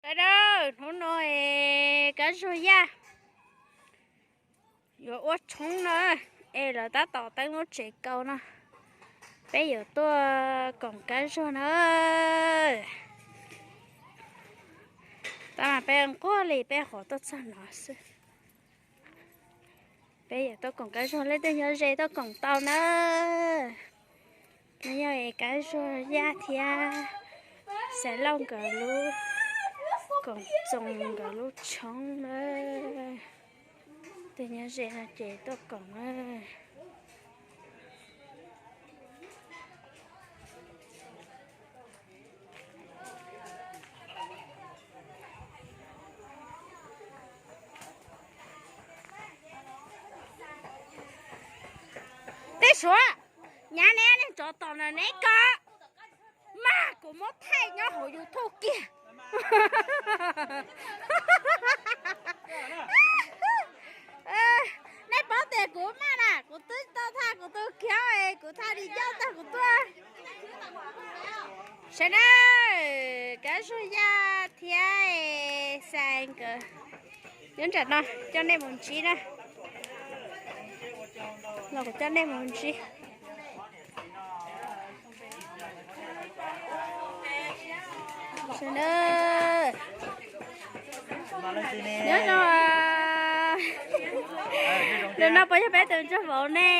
Sawv daws, hnub no es Kab Zuag Yaj yuav ua tshoob na, es lawv tab tom teeb lub tsev kaus no, peb yuav tuaj koom Kab Zuag na. Tab mas peb nquag li peb qhuav tuaj txog no xwb. Peb yuav tuaj koom Kab Zuag, leej twg nyob ze tuaj koom tau na. No yog es Kab Zuag Yaj thiab Xaiv Lauj nkawd lub koom txoos, nkawd lub tshoob na. Twg nyob ze no ces tuaj koom na. Tej Suav, nyab neb, neb tsov tom no neb ko, mas kuv muab thaij nyob hauv YouTube kiag. Neb paub tias kuv maj na, kuv twb tau thaij kuv tus khiav es kuv thaij li ncauj tag kuv tuaj. Sawv daws, Kab Zuag Yaj thiab Xais nkawd nyob nram no, coj nej mus ntsib na. Los kuv coj nej mus ntsib. Sawv daws, nyob zoo. Tus no puas yog peb tus ntsuag vauv ne?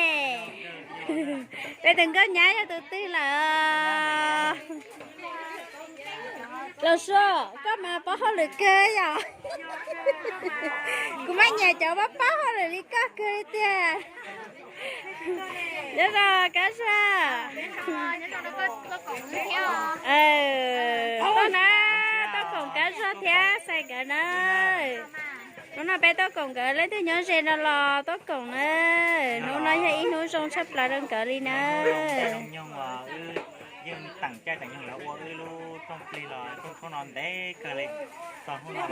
Peb tus nkauj nyab yog tus twg lawm? Los Suav, koj mas paub hauj lwm kawg yom. Kuv mas nyiam cov pab pab hauj lwm li koj kawg li tiag. Nyob zoo Kab Zuag. Tuaj na, tuaj koom Kab Zuag thiab Xais nkawd na. Hnub no peb tuaj koom nkawd, leej twg nyob ze no los tuaj koom na. Hnub no yog ib hnub zoo tshaj plaws rau nkawd li na.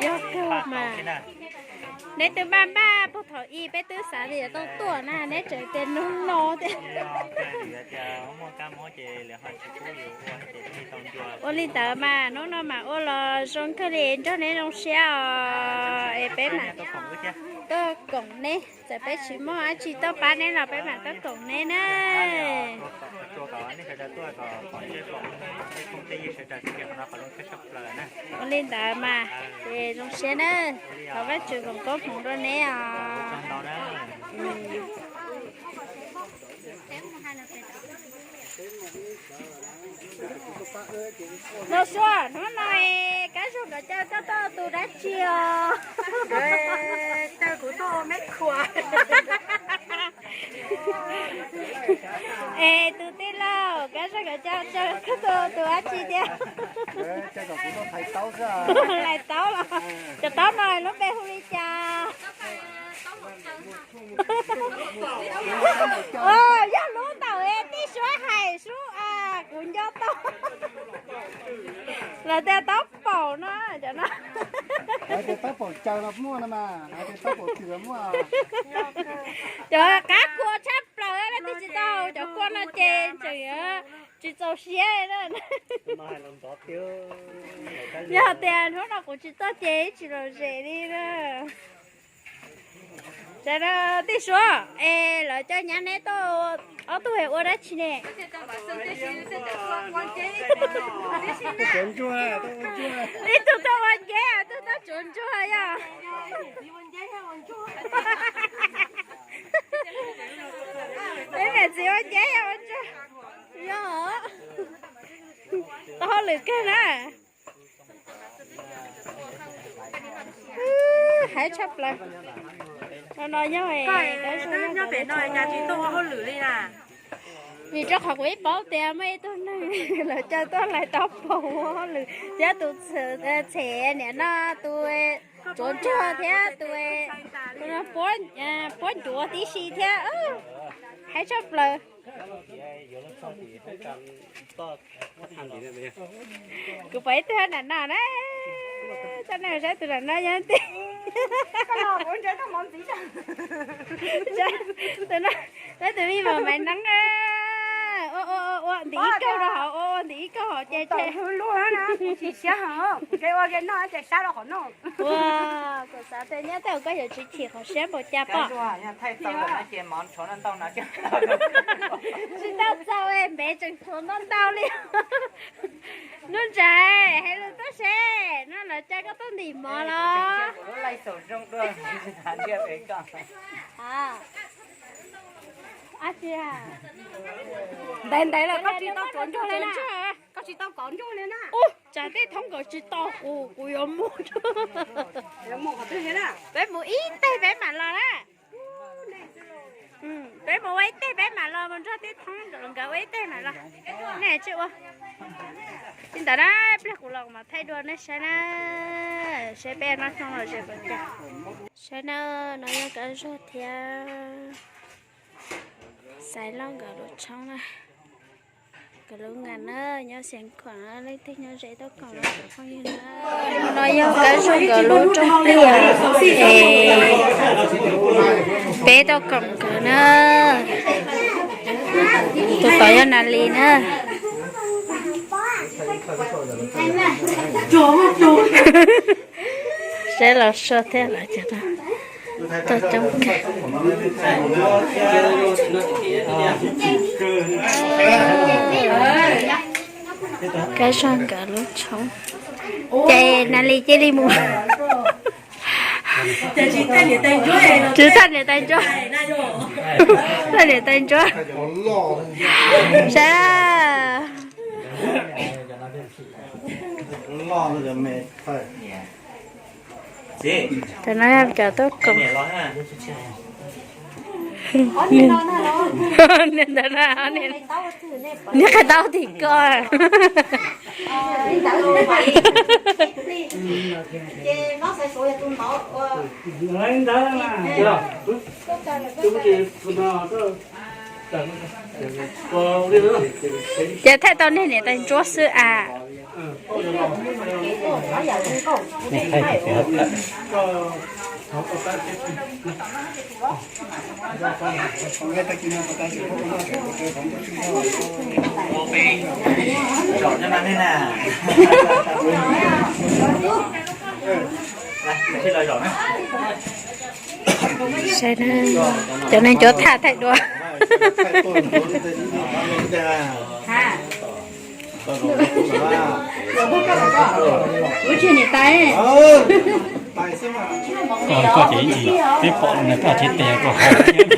Yog kawg mas. Neb twb npaj npaj puag thaum ub peb twb xav tias yuav tau tuaj na, neb tseem tias hnub no thiab. Ua li ntawd mas hnub no mas ua los zoo kawg li, nrog neb zoo siab os, es peb mam tuaj koom neb, txawm peb tsis muaj dab tsi tuaj pab neb los peb mam tuaj koom neb na. Ua li ntawd mas, ces zoo siab na, thov Vajtswv foom koob hmoov rau neb os. Los Suav, hnub no Kab Zuag nkawd caw koj tuaj tus dab tsi os? Caw kuv tuaj ua me khuam. Es tus tij laug, Kab Zuag nkawd caw koj tuaj tus dab tsi thiab? Lais taub los? Cov taub no lub npe hu li cas? Yog lub ntawm tij Suav hais sub, kuv nco tau. Lawv tias taub paum no, cov no. Lawv tias taub paum caws los muaj no mas, lawv tias taub paum twm los muaj. Cov qab kua tshaj plaws, leej twg tsis tau cov kua no ces tseem tsis txaus siab na. Yog tias hnub no kuv tsis tuaj ces tsis lom zem li na. Sawv daws, tij Suav, es lawv coj nyab neb tuaj ob tug es ua dab tsi ne? Ib tug tuaj ua nceb, ib tug tuaj tsuav ntsuag yog. Peb niam txiv ua nceb yog ua ntsuag, yog tau hauj lwm kawg na. Haib tshaj plaws. No no yog nyob pem no cas tsis tuaj ua hauj lwm li na? Vim rau qhov kuv ib paub tias muaj ib tug neeg lawv caw tuaj lais taub paum ua hauj lwm thiab tus txhem niam no, tus tsuav ntsuag thiab tus puab ncuav tib si thiab. Haib tshaj plaws. Kuv pom ib tug nram no na, coj nej saib tus nram no yog tiag. Tus no, tus me mos maiv neeb na. Ua ua ua ntim ib kaug rau hauv, ua ua ntim ib kaug hauv ces ces. Ua, kuv xav tias nyab tej koj yuav tsis chim qhov siab npaum cas pom. Tsis tau txaus, npev tseem tshuav ntau ntau li. Nuj Ntsais, hais lus tuaj seb no lawv coj koj tuaj ntim mov los? Ntev ntev lawm koj tsis tau kauv ncuj li na. Koj tsis tau kauv ncuj li na. Ub, tsam tej thoob kauv tsis tau kuv, kuv yuav mus. Peb mus ib teg peb mam los na. Peb mus ua ib teg peb mam los, mus nrog tib thoob nkawd ua ib teg mam los. Nej tsis ua li ntawd na, pliag kuv los kuv mam thaij dua nej saib na. Saib peb noj tshoob los ze puas cas. Saib na, no yog Kab Zuag thiab Xaiv Lauj nkawd lub tshoob na. Nkawd lub nkas na, nyob Xeev Khuam, leej twg nyob ze tuaj koom los cov phooj ywg na. No yog Kab Zuag nkawd lub rooj pliaj es peb tuaj koom nkawd na. Tus tod yog Nas Lis na. Saib los sua thiab lawv cov no tuaj coob kawg. Kab Zuag nkawd lub tshoob. Ces Nas Lis cia li mus. Tsis txhaj niam tais ntsuab. Txhaj niam tais ntsuab. Saib. Tam no cov tuaj koom. Niam ntawd na, niam qhia tau tim ko. Ces thaij tau niag niam tais ntsuab xwb as. Saib na, cov neeg cov tham thaij dua. Koj ces ib ntsis peb pom no koj ces tes koj hau thiab.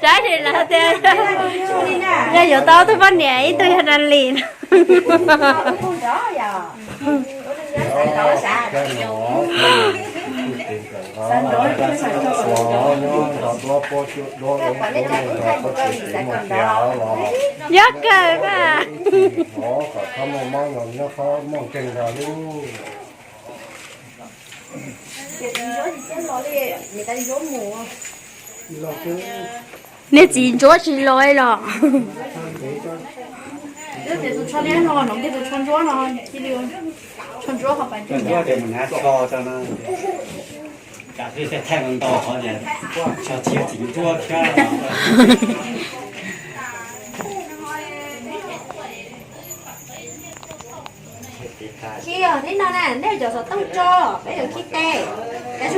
Tab sis lawv tias yog yuav tau ob tug poj niam, ib tug yog Nas Lis. Yog kawg mas. Niag txiv ntsuab tsis los los? Tsis yog tib no na, nej cov xov tooj tso, peb yuav khi tes. Ces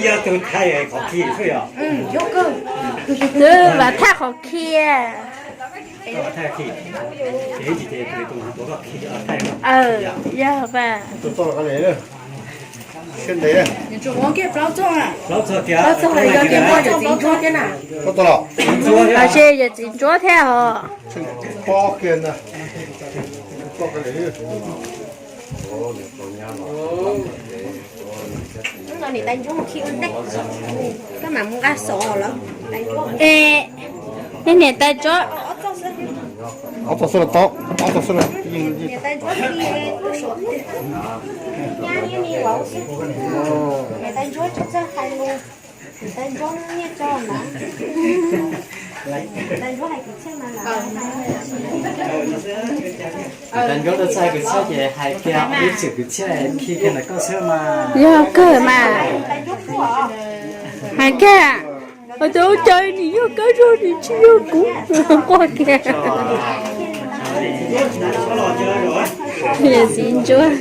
yog tus thaij qhov khi xwb yog? Twb vam thaij qhov khi. Yog mas. Plaub txog los? Los tsis yog txiv ntsuab thiab hos. Es nej niam tais ntsuab, ob txog xwb los tau, ob txog xwb los. Niam tais ntsuab khi, niam tais ntsuab tsis txawj hais lus, niam tais ntsuab nyiaj tso na, niam tais ntsuab hais kwv txhiaj mas lawm. Cov ncuab tuaj txog kwv txhiaj ces hais kiag ib txwm kwv txhiaj khi kiag ntawm koj xwb mas. Yog kawg mas. Hais kiag, hais tias ua cas nim yog kab zog nim tsis yog kuv, quaj kiag. Yawm txiv ntsuab.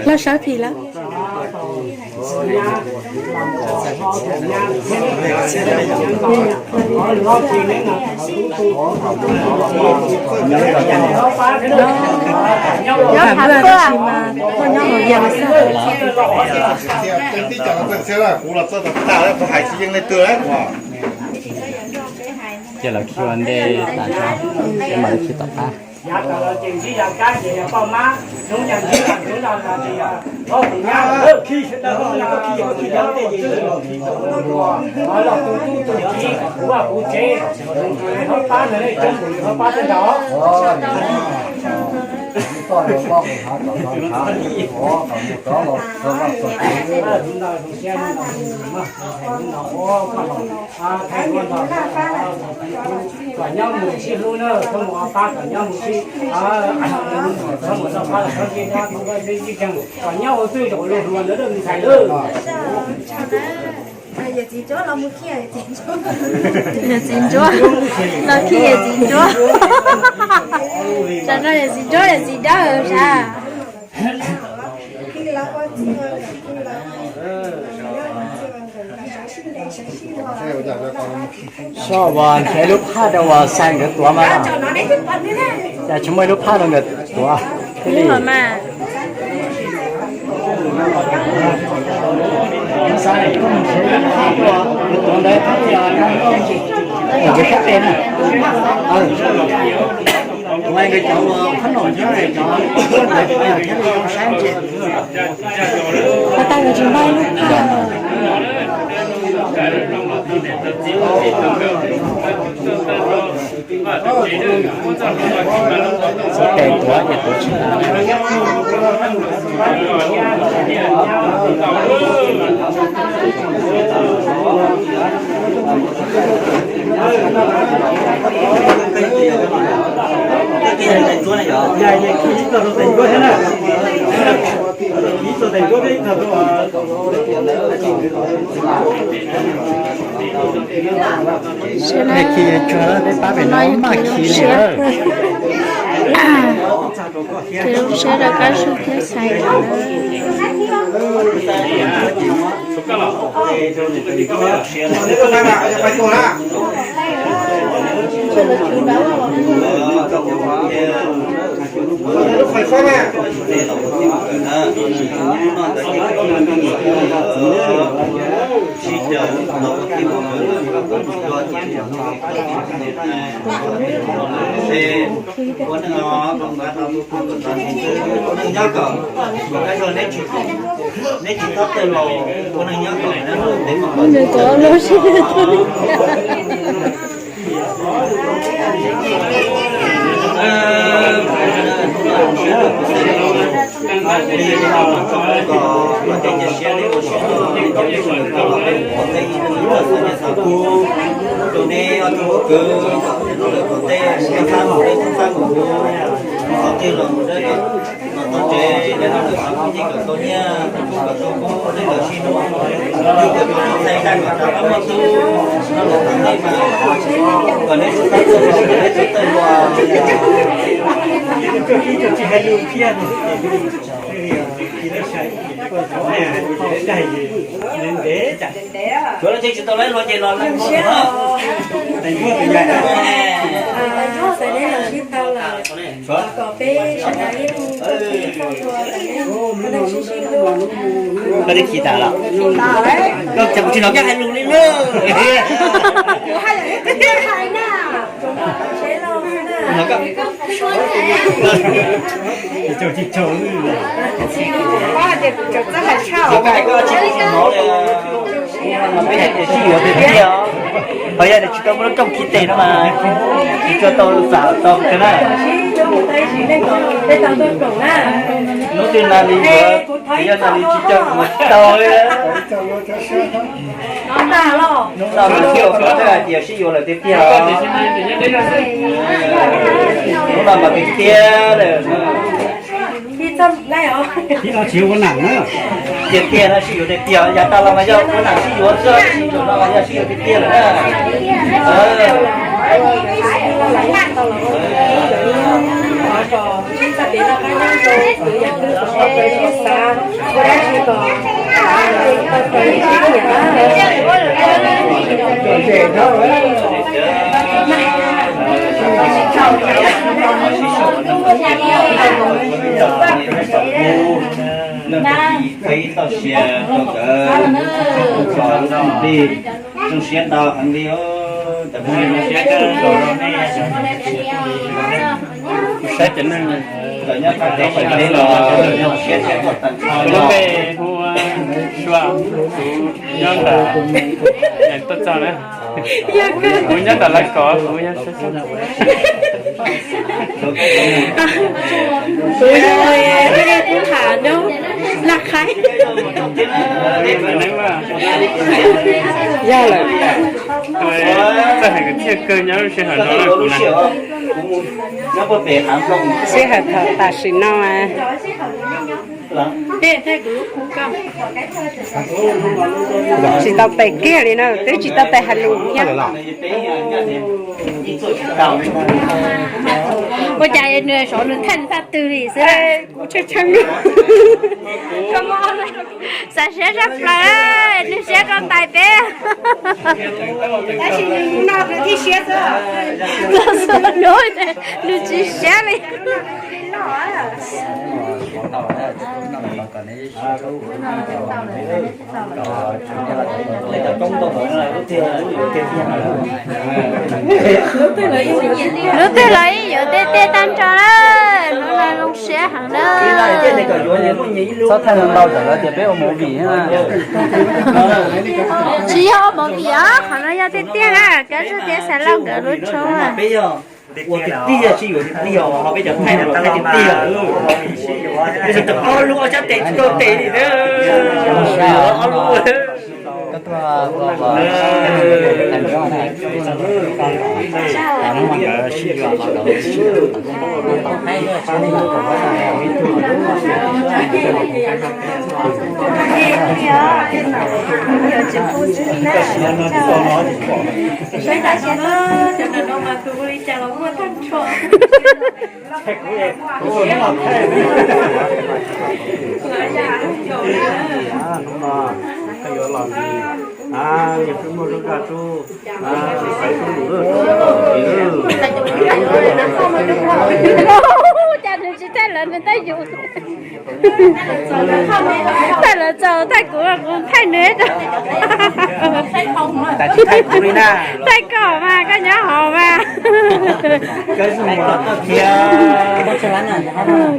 Loj sab phim lawm. Nyob phav tuaj, tuaj nyob hauv yas xwb. Ces lawv khi ua ntej tas, mam li khi tom qab. Yav tas los ces ntsib yav kab ces yog poj mab, hnub nyoog ntsib yog hnub no ces yog ob tus nyab, khi sawv daws, khi yog khi yog khi yog tej ces yog los khi tom ua, los tus tub tus kiv, kuv vaj kuv tsev, hauv pab ntawd ne, coob tus hauv pab tej ntaus. Kom nyob mus sib hlub na, txhob mus ob pab, kom nyob mus sib, txhob mus noj qab los txhob ntsib dab, txhob ntsib tseeg, kom nyob ua twj ywm luag hluas ntawd me ntxhais lawm. Yawm txiv ntsuab, los khi yawm txiv ntsuab. Tsam no yawm txiv ntsuab yawm txiv dawb sas. Soj uas nrhiav lub phaj rau uas Xais nkawd tuav mas. Cas tsis muaj ib lub phaj rau nkawd tuav thiaj li mas. Nkawd sab tes na. Ua nkawd cov uas phab nom nyob cov tuaj ntawd thiaj li zoo saib ntsis. Pas tas nkawd tsis npaj ib lub phaj. Xub tes tuav ces tuav tsis tau. Sawv daws, khi tsuag peb pab pem no maj khi li. Ces lub siab rau Kab Zuag thiab Xais lawm. Nws ko lub siab. Tsuav los tsis tau lawv luag ces los lawm. Koj twb khi tas los? Koj cas kuv tsis hnov koj hais lus li na. Hnov koj. Hnov koj hais koj tsis hnov li. Peb hais tias sib yuav tiag tiag os. Ho yog tias tsis tau muaj lub rooj khi tes no mas tsis tshua tau xam tau kiag na. Hnub twg na li yuav Yog nws tsis coj kuv mus tsis tau li. Hnub no mus thiaj paub hais tias sib yuav lawm tiag tiag. Hnub no mas tiag tiag lawm. Tiag tiag no sib yuav tiag tiag, yav tas los mas yog ua nam sib yuav xwb, tsis zaum no mas yog sib yuav tiag tiag lawm na. Leej twg tau siav rau nkawd, tso lub nti, zoo siab ntau heev li os. Saib cov neeg, cov nyob teb chaws teb los siab thiab tuaj tag nrho. Lub npe hu Sua, kuv nyob ntawm, tuaj txog na, kuv nyob ntawm Laj Kos, kuv nyob sab sab. Kuv yog, kuv tham nrog Laj Qhaib. Yog lawm. Txawj hais kwv txhiaj kawg nyob lub sij hawm no na kuv na. Sij hawm thaum tam sim no tsis tau tes kiag li na, twb tsis tau tes hais lus thiab. Ua cas nws saib nws thaij nws thaj twg li xwb. Kuv tshee tshee. Xav siab tshaj plaws, nws siab rau ntais peb. Tab sis nws no nws thiaj siab xwb. Nws tsis siab li. Lub twg los yeej yuav tej tej tag nrho na, hnub no zoo siab heev na. Txhob thaij ntau ntau tsam lawv tias peb ua movie na. Tsis yog ua movie os, qhov no yog tiag tiag na, Kab Zuag thiab Xaiv Lauj nkawd lub tshoob. Ua tiag tiag, sib yuav tiag tiag, ho peb cov thaij no los thaij tiag tiag. Tab sis ob lub ob sab tes tsis tau tes li na. Ob lub. Hnub no koj yuav los li, yog twb muaj lub zaj tub, cas nws tsis thaij lawv, nws thaij yus. Thaij lawv txaus, thaij kuv, kuv thaij nws. Thaij koj mas, koj nyob hauv mas.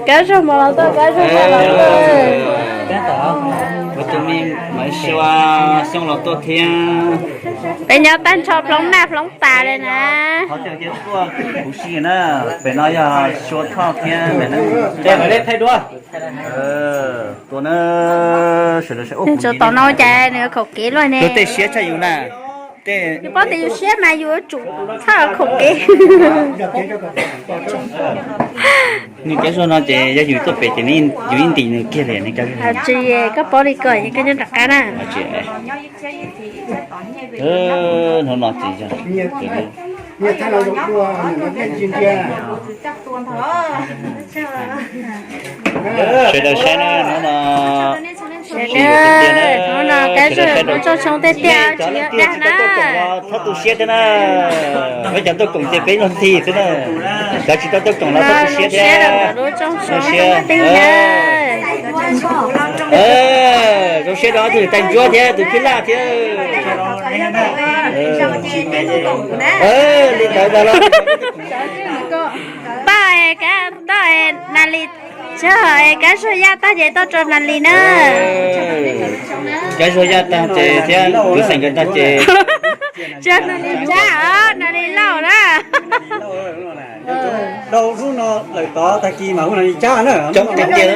Kab Zuag mus los tuaj, Kab Zuag mus los tuaj. Kuv tus me Maiv Sua Xyooj los tuaj thiab. Peb nyob tag nrho ploob naj ploob tas li na. Kuv si na, pem no yog Sua Thoj thiab. Tua na, sawv daws saib. Tus tom no cas nws khaum kev luaj ne. Tus tej siab tshaj yus na. Yus paub tias yus siab mas yus yuav tsum txhob khaum kev. Nws Kab Zuag no ces yog yus tuaj pem ces yus ib ntim nws kiag li ne Kab Zuag. Tsis, koj paub li ko, koj nyob nram qab na. Hnub no ces yog sawv daws saib na, hnub no Hnub no Kab Zuag lub rooj tshoob tiag tiag, tsis yog dag na. Txhob tu siab thiab na. Peb cov tuaj koom ces peb luag ntxhi xwb na. Cov tsis tau tuaj koom los txhob tu siab thiab. Lub rooj tshoob tiag na. Zoo siab rau tus tais ntsuab thiab tus phij laj thiab. Li ntawd ntag los. Toj, toj Nas Lis, Kab Zuag yaj tag ces toj rau Nas Lis na. Kab Zuag yaj tag ces thiab kuv xeem nkawd tag ces Tsab no li tsab, no li lauj na. Dau hnub no lawm tod tag kis mas hu no li tsab na. Coob tiag tiag,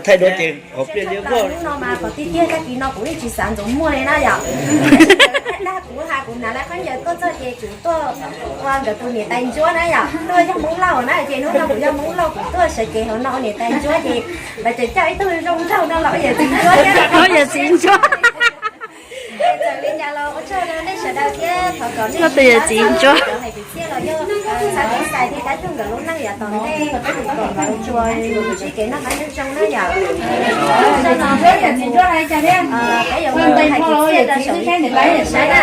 thaij duab ces qhov pliaj liab vog. Hnub no mas qhov tiag tiag tag kis no kuv yeej tsis xav ntxuav muag li na yom. Dag kuv has kuv hnav lawv khaub ncaws tuaj txog ces kuv tuaj ua nkawd tus niam tais ntsuab na yom, tuaj yog Hmoob Lauj na ces hnub no kuv yog Hmoob Lauj kuv tuaj sawv cev hauv no ua niam tais ntsuab ces lawv tseem coj ib tug zoo nraug no los ua yawm txiv ntsuab thiab. Ua yawm txiv ntsuab. Txawm li cas los ua tsaug rau nej sawv daws thiab thov kom nej tus yawm txiv ntsuab hais kwv txhiaj los yog txhawb kev xais thiab tab tug nkawd lub neej yav tom ntej kom nkawd tsuas ntsib kev noj qab nyob zoo na yom. Peb yuav mus hais kwv txhiaj rau saum saib na.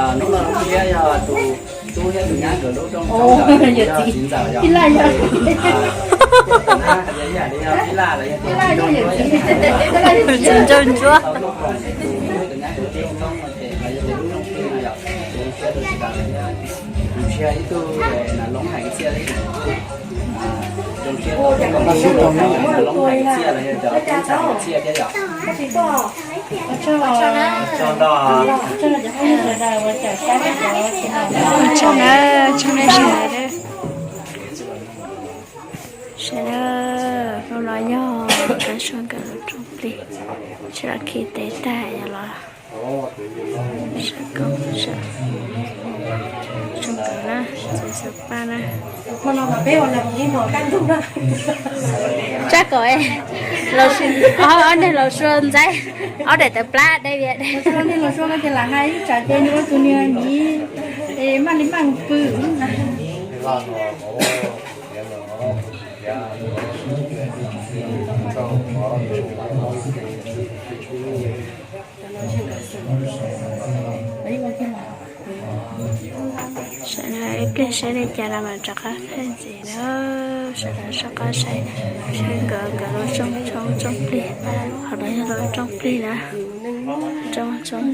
Hnub no thiab yog tus tub thiab tus nyab nkawd lub rooj txiv ntxawm yom. Tus ntsuab ntsuab. Tus nyab nkawd lub rooj txiv no yog tus lub rooj txiv no yom. Tus tub thiab tus nyab nkawd lub rooj txiv no yog ib tug nas loob hais kwv txhiaj thiab. Zoo siab tau tau nas loob hais kwv txhiaj los yog cov tub ntxhais kwv txhiaj thiab yom. Ua tsaug ntau. Ua tsaug na, tsaug nej sawv daws. Sawv daws, hnub no yog Kab Suab nkawd lub rooj plig, sawv daws khi tes tag yog los sawv koob sawv zoo nkawd na, txiv xav paj na. Tsab kom, ob niag laus suav ntxaib, ob daim tawv plab dai vias dai. Tus niag laus suav no ces lam hais ib tsam ces nws ua tus niag miv es maj li maj pw. Sawv daws ib pliag saib li cas no mas rov qab thaij ntxiv na. Sawv daws soj qab saib, saib nkawd, nkawd lub rooj tshoob rooj plig, qhov no yog lub rooj plig na. Rooj tshoob.